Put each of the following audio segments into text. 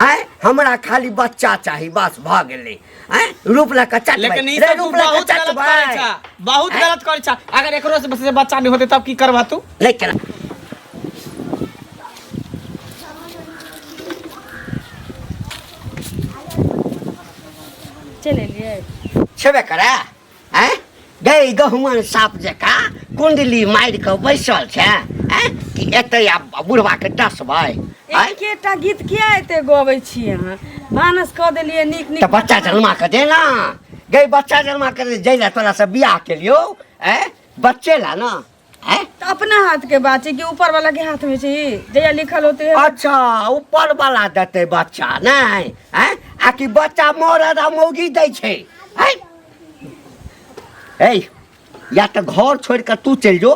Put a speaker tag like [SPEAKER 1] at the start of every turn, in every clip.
[SPEAKER 1] आँय हमरा खाली बच्चा चाही, बस भऽ गेलै। आँय रूप लऽ कऽ चटबै।
[SPEAKER 2] लेकिन ई
[SPEAKER 1] रे
[SPEAKER 2] सब तू
[SPEAKER 1] रूप लऽ कऽ
[SPEAKER 2] बहुत गलत
[SPEAKER 1] चटबै।
[SPEAKER 2] करै छा, बहुत
[SPEAKER 1] आँय?
[SPEAKER 2] गलत करै छा। अगर एकरो से बच्चा नहीं होते तब की करबा तू?
[SPEAKER 1] नहि केना
[SPEAKER 3] चलि एलियै।
[SPEAKER 1] छेबे करे। आँय गै गहुमन साप जकाँ कुंडली मारि कऽ बैसल छै। आँय कि एतै आब बुढ़बाके डसबै? आँय
[SPEAKER 3] एकेटा गीत किया एते गबै छी अहाँ? भानस कऽ देलियै नीक नीक।
[SPEAKER 1] तऽ बच्चा जन्मा कऽ दे ना गै, बच्चा जन्मा कऽ दे। जै तोरा से बियाह केलियौ, आँय बच्चे ला ना। आँय
[SPEAKER 3] तऽ अपना हाथ के बात छै कि ऊपर वाला के हाथ में छै? ई जहिया लिखल होते है।
[SPEAKER 1] अच्छा ऊपर वाला देतै बच्चा नहि? आँय आ कि बच्चा मरद आ मौगी दै छै? आँय ए या तऽ घर छोड़ि कऽ तू चलि जो,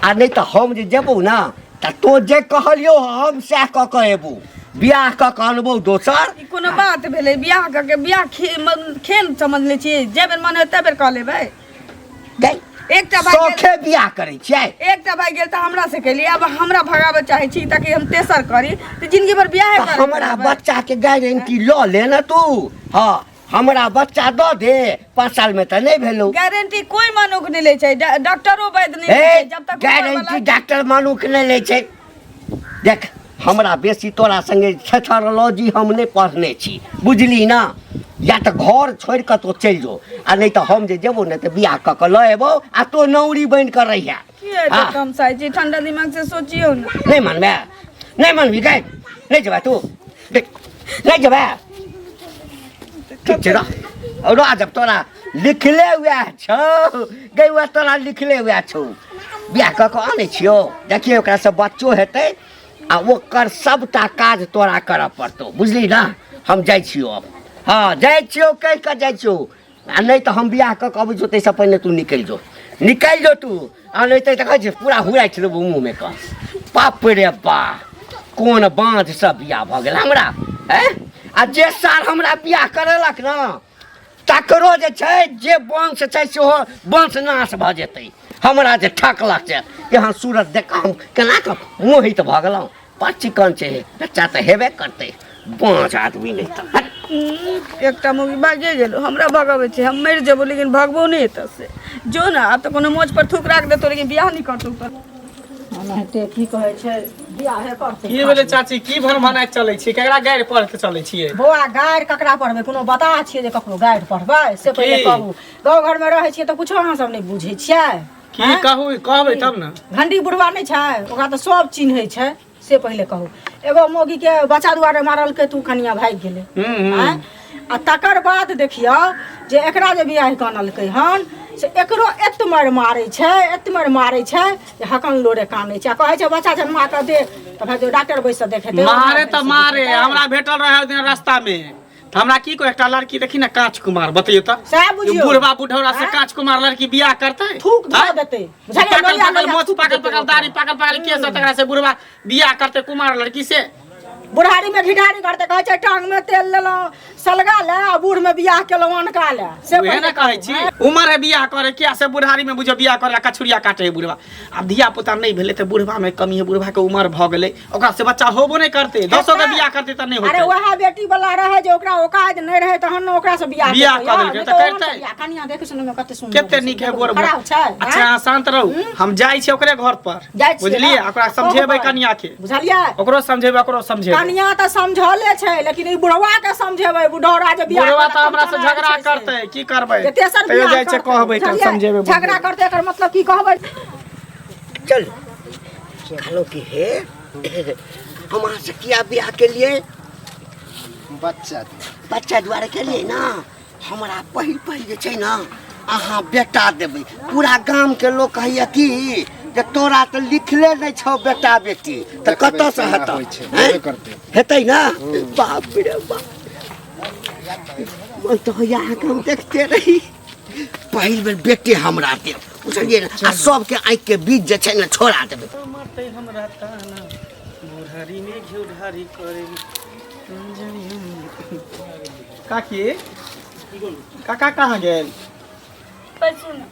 [SPEAKER 1] आ नहि तऽ हम जे जेबौ ने तऽ तो जे कहलियौ हम सएह कऽ कऽ एबौ, बियाह कऽ कऽ अनबौ दोसर।
[SPEAKER 3] ई कोनो बात भेलै? बियाह कऽ के बियाह खेल समझ लै छियै? जे बेर मन होय ते बेर कऽ लेबै।
[SPEAKER 1] गै
[SPEAKER 3] एकटा भाई गेल-
[SPEAKER 1] शौखे बियाह करै छियै।
[SPEAKER 3] एकटा भाई गेल तऽ हमरा से केलियै, आब हमरा भगाबऽ चाहै छी ताकि हम तेसर करी तऽ जिंदगी भर बियाहे
[SPEAKER 1] तऽ
[SPEAKER 3] करैत
[SPEAKER 1] हमरा
[SPEAKER 3] रहबै।
[SPEAKER 1] बच्चा के गारंटी लऽ ले ने तू। हँ हमरा बच्चा दऽ दे, 5 साल में तऽ नहि भेलौ।
[SPEAKER 3] गारंटी कोई मनुख नहि लै छै, डॉक्टरो वैद्य नहि लै
[SPEAKER 1] ए
[SPEAKER 3] छै जब तक ऊपर
[SPEAKER 1] गारंटी
[SPEAKER 3] वाला-
[SPEAKER 1] डॉक्टर मनुख नहि लै छै। देख हमरा बेसी तोरा संगे छेथरोलॉजी हम नहि पढ़ने छी, बुझली ना? या तऽ घर छोड़ि कऽ तो चलि जो, आ नहि तऽ हम जे जेबौ ने तऽ बियाह कऽ कऽ लऽ एबौ आ तो नौरी बनि कऽ रहिहे।
[SPEAKER 3] की एते
[SPEAKER 1] हाँ।
[SPEAKER 3] कम साइ छी? ठंडा दिमाग से सोचियौ ने।
[SPEAKER 1] नहि मानबे? नहि मानबी गै? नहि जेबै तू? देख, नहि जेबै? ठीक छै, रह रह। जब तोरा लिखले वएह छौ गै, वएह तोरा लिखले वएह छौ। बियाह कऽ कऽ आनै छियौ, देखियौ ओकरासँ बच्चो हेतै आ ओकर सबटा काज तोरा करऽ पड़तौ, बुझली ना? हम जाइ छियौ अब। हँ जाइ छियौ, कहि कऽ जाइ छियौ। आ नहि तऽ हम बियाह कऽ कऽ अबै छियौ, ताहिसँ पहिने तू निकलि जो, निकलि जो तू। आ नहि तऽ कहै छै पूरा हुराइ लेबौ मुँहमे कऽ। बाप रे बा, कोन बाँझसँ बियाह भऽ गेल हमरा? आँय आ जे सार हमरा बियाह करेलक ने तकरो जे छै जे वंश छै सेहो वंश नाश भऽ जेतै। हमरा जे ठकलक से एहन सूरत देख कऽ हम केना कऽ मोहित भऽ गेलहुँ। बड़ चिकन छै, बच्चा तऽ हेबे करतै। बाँझ आदमी नहि तऽ हट।
[SPEAKER 3] एकटा मौगी भागे गेलो, हमरा भगाबै छै। हम मरि जेबो लेकिन भगबो नहि एतऽ से। जो ने, आब तऽ कोनो मोछ पर थूक राख देतो लेकिन बियाह नहि करतौ तऽ।
[SPEAKER 4] एनाहिते की कहै छै, बियाहे करतै।
[SPEAKER 2] की भेलै चाची? की भन भनाइत चलै छी? केकरा गारि पढ़ के चलै छियै?
[SPEAKER 4] बौआ, गारि ककरा पढ़बै? कोनो बता छियै जे ककरो गारि पढ़बै से? पहिले
[SPEAKER 2] की?
[SPEAKER 4] कहू, गाँव घरमे रहै छियै तऽ कुछो अहाँ सब नहि बुझै छियै?
[SPEAKER 2] की?
[SPEAKER 4] आँय?
[SPEAKER 2] कहू, कहबै तब ने।
[SPEAKER 4] घंटी बुढ़वा नहि छै, ओकरा तऽ सब चिन्है छै। से पहिले कहू, एगो मौगीके बच्चा दुआरे मारलकै तू कनिया भागि गेलै।
[SPEAKER 2] हूँ हूँ
[SPEAKER 4] आँय? आ तकर बाद देखियौ जे एकरा जे बियाह कऽ अनलकै हन से एकरो एत मारि मारै छै, एत मारि मारै छै जे हकन लोरे कानै छै आ कहै छै बच्चा जन्मा कऽ दे तऽ भाइ जो डॉक्टर बैस कऽ देखेतै।
[SPEAKER 2] मारे तऽ मारे। हमरा भेटल रहै ओहि दिन रास्ता में तऽ हमरा की कह, एकटा लड़की देखी ने काँच कुमार, बतैयौ तऽ।
[SPEAKER 4] सएह बुझियौ।
[SPEAKER 2] बुढ़वा बुढ़ौरा से
[SPEAKER 4] आँय?
[SPEAKER 2] काँच कुमार लड़की बियाह करतै?
[SPEAKER 4] थूक धऽ
[SPEAKER 2] आँय?
[SPEAKER 4] देतै, बुझलियै?
[SPEAKER 2] पाकल
[SPEAKER 4] लोहिया
[SPEAKER 2] पाकल
[SPEAKER 4] लोहिया
[SPEAKER 2] मोछ,
[SPEAKER 4] थूक
[SPEAKER 2] पाकल
[SPEAKER 4] देतै
[SPEAKER 2] पाकल
[SPEAKER 4] ओकरा।
[SPEAKER 2] दाढ़ी, पाकल पाकल केस, तकरा से बुढ़वा बियाह करतै कुमार लड़की से?
[SPEAKER 4] बुढ़ारी में घिढारी करते, कहै छै टांग में तेल लेलहुँ सलगा ले आ बूढ़ में बियाह केलहुँ अनका ले। से
[SPEAKER 2] उहे ने
[SPEAKER 4] पहिले
[SPEAKER 2] कहै छी, उमर है बियाह करे किया से बुढ़ारी में बुझो बियाह करे कछुरिया काटे है बुढ़वा। आब धिया पुता नहीं भेलै तऽ बुढ़वा में कमी है। बुढ़वा के उमर भऽ गेलै, ओकरा से बच्चा होबो नहीं करते, दसो के बियाह करते तऽ नहीं
[SPEAKER 4] अरे
[SPEAKER 2] होते।
[SPEAKER 4] वएह बेटी वाला रहे जे ओकरा औकात नहीं रहे तहन ने ओकरा से बियाह
[SPEAKER 2] बियाह
[SPEAKER 4] केलकै।
[SPEAKER 2] कऽ देलकै
[SPEAKER 4] नहि
[SPEAKER 2] तऽ
[SPEAKER 4] ओहन
[SPEAKER 2] करतै।
[SPEAKER 4] बियाह। कनिया देख सुनय में कते सुंदर
[SPEAKER 2] कते
[SPEAKER 4] छै,
[SPEAKER 2] नीक है गोर।
[SPEAKER 4] खराब छै?
[SPEAKER 2] अच्छा अहाँ शांत रहू, हम जाइ छी ओकरे घर पर।
[SPEAKER 4] जाइ छियै
[SPEAKER 2] बुझलियै?
[SPEAKER 4] ने?
[SPEAKER 2] ओकरा समझेबै
[SPEAKER 4] कहबै।
[SPEAKER 2] कनिया के।
[SPEAKER 4] बुझलियै?
[SPEAKER 2] ओकरो समझेबै, ओकरो समझेबै।
[SPEAKER 4] कनिया तऽ समझले छै लेकिन ई बुढ़वा के समझेबै, बुढ़ौरा जे बियाह
[SPEAKER 2] बुढ़वा
[SPEAKER 4] कऽ
[SPEAKER 2] तऽ हमरा से
[SPEAKER 4] कऽ
[SPEAKER 2] झगड़ा
[SPEAKER 4] छै से।
[SPEAKER 2] करतै, की करबै?
[SPEAKER 4] जे तेसर
[SPEAKER 2] तैयो
[SPEAKER 4] बियाह
[SPEAKER 2] जाइ छै
[SPEAKER 4] करतै,
[SPEAKER 2] कहबै तऽ
[SPEAKER 4] बुझलियै?
[SPEAKER 2] समझेबै।
[SPEAKER 4] झगड़ा करतै, एकर मतलब की कहबै?
[SPEAKER 1] चल कहलहुँ कि हे, हम अहाँ से किया बियाह केलिए?
[SPEAKER 5] बच्चा।
[SPEAKER 1] बच्चा दुआरे केलिए ना। हमरा पहिल पहिल जे छै ने अहाँ बेटा देबै, पूरा गामके लोक कहैया कि जे तोरा तऽ लिखले नहि छौ बेटा बेटी, तऽ
[SPEAKER 5] देखबै
[SPEAKER 1] कतऽसँ
[SPEAKER 5] केना
[SPEAKER 1] हेतौ?
[SPEAKER 5] होइ छै,
[SPEAKER 1] आँय?
[SPEAKER 5] हेबे करतै।
[SPEAKER 1] हेतै ना? बाप रे बाप, मन तऽ होइया अहाँके हम देखते रही। पहिल बेर बेटे हमरा देब, बुझलियै ने? आ सबके आँखिके बीच जे छै ने छोड़ा देबै।
[SPEAKER 2] मरतै हमरा ताना बुढ़ारी में घिउ ढारी करे। काकी, काका कहाँ गेल?
[SPEAKER 3] बैसू ने।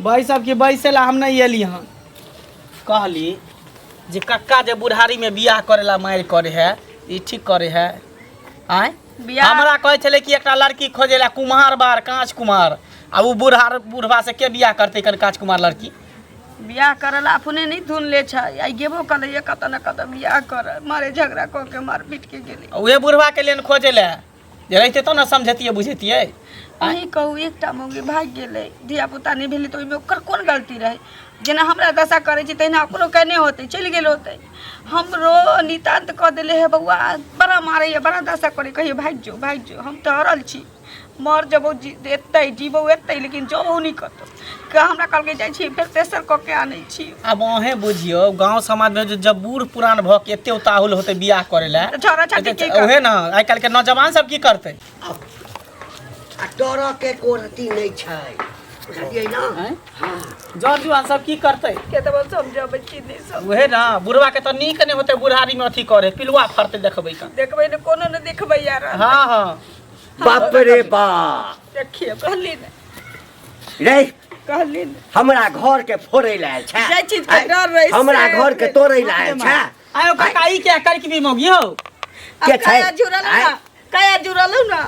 [SPEAKER 2] बैसब कि बैसे ला हम नहीं एली हन। कहली जे कक्का जे बुढ़ारी में बियाह करेला मारि करे है ई ठीक करे है आँय।
[SPEAKER 3] बियाह-
[SPEAKER 2] हमरा कहै छलै कि एकटा लड़की खोजै लए कुम्हार बार काँच कुम्हार, आ ओ बूढ़ा बूढ़वा से के बियाह करतै कन काँच कुमार लड़की?
[SPEAKER 3] बियाह करल अपने नहीं धुन ले छै, आइ गेबो कलैए कतऽ ने कतऽ बियाह कर मारे झगड़ा कऽ के मार पीट के गेलै।
[SPEAKER 2] उहे बुढ़वा के लेन खोजै लए जे रहितै तब ने समझतियै बुझतियै।
[SPEAKER 3] अहीं कहू, एकटा मौगी भागि गेलै, धिया पुता नहि भेलै, तऽ ओहिमे ओकर कोन गलती रहै? जेना हमरा दशा करै छी तहिना ओकरो केने होतै, चलि गेल होतै। हमरो नितान्त कऽ देले हे बौआ, बड़ा मारैए, बड़ा दशा करै, कहियो भागि जो भागि जो। हम तऽ अड़ल छी, मर जबौ एतै जीबौ एतै, लेकिन जबौ नहि कतौ। हमरा कहलकै जाइ छी फेर तेसर कऽ के आनै छी।
[SPEAKER 2] आब अहें बुझियौ, गाँव समाज में जब बूढ़ पुरान भऽ के एते उताहुल होतै बियाह करै लए,
[SPEAKER 3] तऽ छौड़ा छाटी की करतै?
[SPEAKER 2] उहे ने आइ काल्हि के नौजवान सब की करतै?
[SPEAKER 1] आ डरऽ के कोरती नहि छै, बुझलियै ने?
[SPEAKER 2] जर जुआन सब की करतै?
[SPEAKER 3] के तऽ समझबै छी नहि सब।
[SPEAKER 2] उहे ने बुढ़वा के तऽ नीक नहि होतै बुढ़ारी में अथी करे, पिलुआ फड़तै देखबै का।
[SPEAKER 3] देखबै ने, कोनो ने देखबै यार।
[SPEAKER 2] हाँ हाँ।
[SPEAKER 1] बाप रे बाप,
[SPEAKER 3] देखियौ कहली ने,
[SPEAKER 1] रे
[SPEAKER 3] कहली ने,
[SPEAKER 1] हमरा घर के फोड़ै लए आयल छै।
[SPEAKER 3] जाहि चीज के डर रहै
[SPEAKER 1] हमरा
[SPEAKER 3] से
[SPEAKER 1] घर के तोड़ै लए आयल छै।
[SPEAKER 2] आयो काका, ई क्या कर के भी मौगी हो
[SPEAKER 1] के
[SPEAKER 3] अब
[SPEAKER 1] छै?
[SPEAKER 3] काया जुड़ल
[SPEAKER 1] आँय?
[SPEAKER 3] ना, काया जुड़ल ना।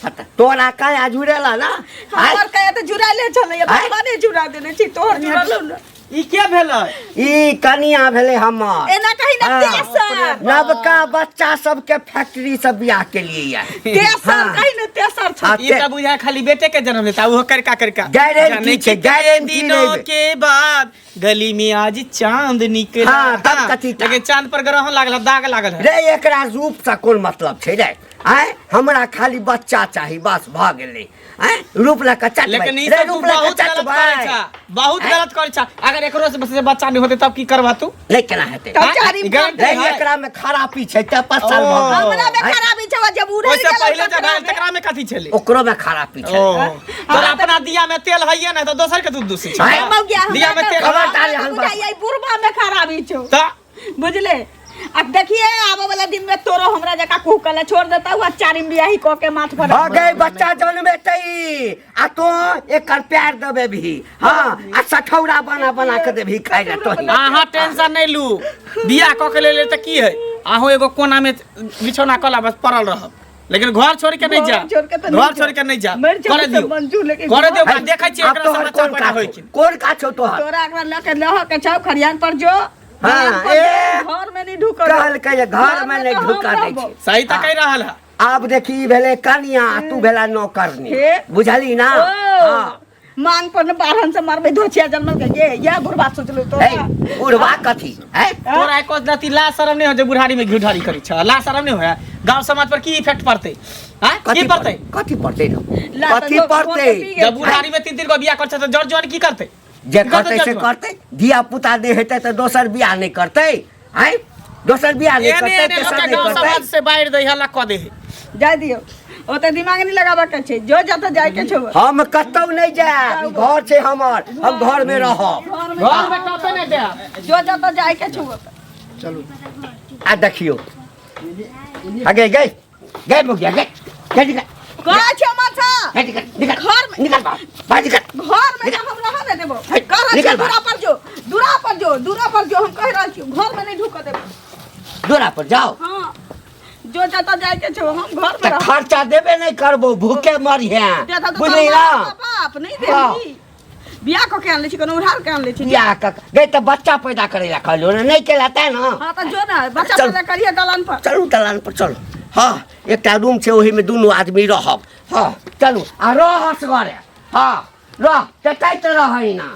[SPEAKER 1] पता तोरा काया जुड़ेला ना? आँय?
[SPEAKER 3] हमर काया तऽ जुड़ाले छलै,
[SPEAKER 1] आँय?
[SPEAKER 3] भगवाने जुड़ा देने छी, तोहर जुड़ल ना।
[SPEAKER 2] ई के भेलै?
[SPEAKER 1] ई कनिया भेलै हमर।
[SPEAKER 3] एना कही ना।
[SPEAKER 1] हाँ।
[SPEAKER 3] तेसर
[SPEAKER 1] नवका बच्चा सबके फैक्ट्री से बियाह के लिए ये।
[SPEAKER 3] तेसर
[SPEAKER 1] हाँ।
[SPEAKER 3] कही ना, तेसर छै।
[SPEAKER 1] हाँ,
[SPEAKER 2] ई तऽ बुझाय खाली बेटे के जन्म लेता, ओहो करका करका।
[SPEAKER 1] गारंटी
[SPEAKER 2] जाने
[SPEAKER 1] छै,
[SPEAKER 2] कितने
[SPEAKER 1] गारंटी
[SPEAKER 2] दिनों
[SPEAKER 1] नहि।
[SPEAKER 2] के बाद गली में आज चांद निकला।
[SPEAKER 1] हाँ, तब कथी टा?
[SPEAKER 2] लेकिन चांद पर ग्रहण लागल है, दाग लागल है।
[SPEAKER 1] रे एकरा रूप से कोन मतलब छै रे? आँय, हमरा खाली बच्चा चाही, बस भऽ गेलै। आँय, रूप लऽ कऽ चटबै।
[SPEAKER 2] लेकिन ई
[SPEAKER 1] रे
[SPEAKER 2] सब तू
[SPEAKER 1] रूप लऽ कऽ
[SPEAKER 2] बहुत गलत
[SPEAKER 1] चटबै।
[SPEAKER 2] करै छा, बहुत
[SPEAKER 1] आँय?
[SPEAKER 2] गलत करै छा। अगर एकरो से बच्चा नहीं होते तब की करबा तू?
[SPEAKER 1] नहि, केना हेतै?
[SPEAKER 3] तब चारिम
[SPEAKER 2] ई गारंटी
[SPEAKER 1] रे
[SPEAKER 2] है।
[SPEAKER 1] एकरा में खराबी छै ते 5 साल
[SPEAKER 2] ओ।
[SPEAKER 1] भऽ गेल।
[SPEAKER 3] हमरा में
[SPEAKER 1] आँय?
[SPEAKER 3] खराबी छै, जब उड़ै
[SPEAKER 2] ओहिसे
[SPEAKER 3] गेल
[SPEAKER 2] पहिले जब
[SPEAKER 3] तकरा
[SPEAKER 2] भेल
[SPEAKER 3] में।
[SPEAKER 2] तकरा में कथी छलै?
[SPEAKER 1] ओकरो में खराबी छै।
[SPEAKER 2] ओ, तोरा अपना दिया में तेल हइये ना तऽ दोसर के दूध दूसै छै।
[SPEAKER 1] आँय?
[SPEAKER 3] मौगिया, हमरा
[SPEAKER 2] दिया में
[SPEAKER 3] तऽ
[SPEAKER 2] तेल
[SPEAKER 1] खबरदार
[SPEAKER 3] हमरा
[SPEAKER 1] एहन
[SPEAKER 3] तऽ
[SPEAKER 1] बात।
[SPEAKER 3] बुझाइए, ई बुढ़बा में खराबी छौ।
[SPEAKER 2] तऽ
[SPEAKER 3] बुझले? अब देखिए आबे वाला दिन में तोरो हमरा जका कुहकला छोड़ देता हुआ, चारिम बियाही क के माथ पर।
[SPEAKER 1] भऽ गई, बच्चा जन्मेतै आ तो एकर प्यार देबे भी, हाँ, आ सठौरा बना बना के देबही खाइ लए तोही।
[SPEAKER 2] अहाँ टेंशन नहीं लू, बियाह कऽ के ले ले तऽ की है, अहूँ एगो कोना में बिछौना कला बस पड़ल रहब, लेकिन घर छोड़ के नहीं जा।
[SPEAKER 3] घर छोड़ के तऽ नहीं
[SPEAKER 2] घर छोड़ के नहीं जा।
[SPEAKER 3] मरि जाऊ
[SPEAKER 2] करे
[SPEAKER 3] तऽ
[SPEAKER 2] दियौ,
[SPEAKER 3] मंजूर, लेकिन
[SPEAKER 2] करे दियौ।
[SPEAKER 1] है,
[SPEAKER 2] देखै छियै
[SPEAKER 1] आब
[SPEAKER 2] एकरा से
[SPEAKER 1] तोहर
[SPEAKER 2] बच्चा
[SPEAKER 1] कोन
[SPEAKER 2] पैदा
[SPEAKER 1] काज
[SPEAKER 2] होइ
[SPEAKER 1] छौ?
[SPEAKER 2] छै।
[SPEAKER 1] कोन काज छौ तोहर?
[SPEAKER 3] तोरा एकरा लऽ के लह के छौ, खरियान पर जो।
[SPEAKER 1] हाँ,
[SPEAKER 3] खरियान पर
[SPEAKER 1] ए,
[SPEAKER 3] जो, घर में नहीं ढुकऽ दे।
[SPEAKER 1] कहलकै जे घर में नहीं
[SPEAKER 3] तऽ हम
[SPEAKER 1] ढुकऽ दै
[SPEAKER 3] रहबो।
[SPEAKER 1] छै।
[SPEAKER 2] सही तऽ कहि रहल है।
[SPEAKER 1] आब देखी, ई भेलै कनिया, तू भेला नौकरनी।
[SPEAKER 3] हे।
[SPEAKER 1] बुझली ना?
[SPEAKER 3] ओ,
[SPEAKER 1] हाँ।
[SPEAKER 3] मांग पर ने बारहन से मारबै धोछिया जनमल के ये या बुढ़बा सोचलो तो।
[SPEAKER 1] है बुढ़वा कथी है?
[SPEAKER 2] तोरा एको रति ला शरम नहीं हो जे बुढ़ारी में घी ढारी करै छ? ला शरम नहीं हो? गांव समाज पर की इफेक्ट पड़तै? हाँ, की
[SPEAKER 1] कथी
[SPEAKER 2] पड़तै?
[SPEAKER 1] कथी पड़तै?
[SPEAKER 3] ला तऽ
[SPEAKER 1] कथी
[SPEAKER 3] लोक
[SPEAKER 1] पड़तै?
[SPEAKER 3] फोन पे पी गेल।
[SPEAKER 2] जब बुढ़ारी में तीन तीन गो बियाह करै छ तऽ जर जुआन की करतै?
[SPEAKER 1] जे
[SPEAKER 2] की करतै
[SPEAKER 1] करतै से
[SPEAKER 2] जर जुआन?
[SPEAKER 1] करतै। धिया पुता नहि हेतै तऽ दोसर बियाह नहि करतै? आँय, दोसर बियाह नहि
[SPEAKER 2] एने
[SPEAKER 1] करतै?
[SPEAKER 2] एने
[SPEAKER 1] तेसर
[SPEAKER 2] लोक
[SPEAKER 1] नहि
[SPEAKER 2] गांव
[SPEAKER 1] करतै?
[SPEAKER 2] समाज से बाहर दै हल्ला कऽ दे है।
[SPEAKER 3] जाय दियौ, ओते दिमाग नहीं लगाबऽ के छै, जो जतऽ जाय के छौ।
[SPEAKER 1] हम कतौ नहि जायब, ई घर छै हमर, हम घर में रहब।
[SPEAKER 3] घर में।
[SPEAKER 2] घर में टपे नहीं दे।
[SPEAKER 3] जो जतऽ जाय के छौ ओतऽ।
[SPEAKER 5] चलू।
[SPEAKER 1] आ देखियौ, आ गए गए गए मुखिया गए गए, निकल।
[SPEAKER 3] कहै छियौ माछा।
[SPEAKER 1] गए, निकल निकल।
[SPEAKER 3] घर में-
[SPEAKER 1] निकल बाहर, बाहर निकल।
[SPEAKER 3] घर में तऽ हम रहऽ नहि देबौ।
[SPEAKER 1] हे,
[SPEAKER 3] कह रहल छियौ
[SPEAKER 1] निकल
[SPEAKER 3] दूरा
[SPEAKER 1] बाहर।
[SPEAKER 3] पर जो, दूरा पर जो, दूरा पर जो, हम कहि रहल छियौ, घर में नहीं ढुकऽ देबौ।
[SPEAKER 1] दूरा पर जाओ।
[SPEAKER 3] हाँ, जो जतऽ जाय के छौ, हम घर में
[SPEAKER 1] तऽ
[SPEAKER 3] रहब।
[SPEAKER 1] खर्चा देबे नहीं करबो, भूखे मरिहे।
[SPEAKER 3] देता तऽ
[SPEAKER 1] बुझली
[SPEAKER 3] तोहर
[SPEAKER 1] ना?
[SPEAKER 3] बाप नहि देबही। बियाह कऽ के आनले छी, कोनो उधार के आनले छी?
[SPEAKER 1] बियाह कऽ गई तऽ बच्चा पैदा करे ला कहलियो ने, नहीं केला तैं ना।
[SPEAKER 3] हाँ तऽ जो ने, बच्चा
[SPEAKER 1] चल।
[SPEAKER 3] पैदा करिहे दलान पर।
[SPEAKER 1] चलू दलान पर चलू। हाँ, एकटा रूम छै, ओहिमे दुनू आदमी रहब। हाँ चलू, आ रह असगरे। हाँ रह, टेटैत रहै ना।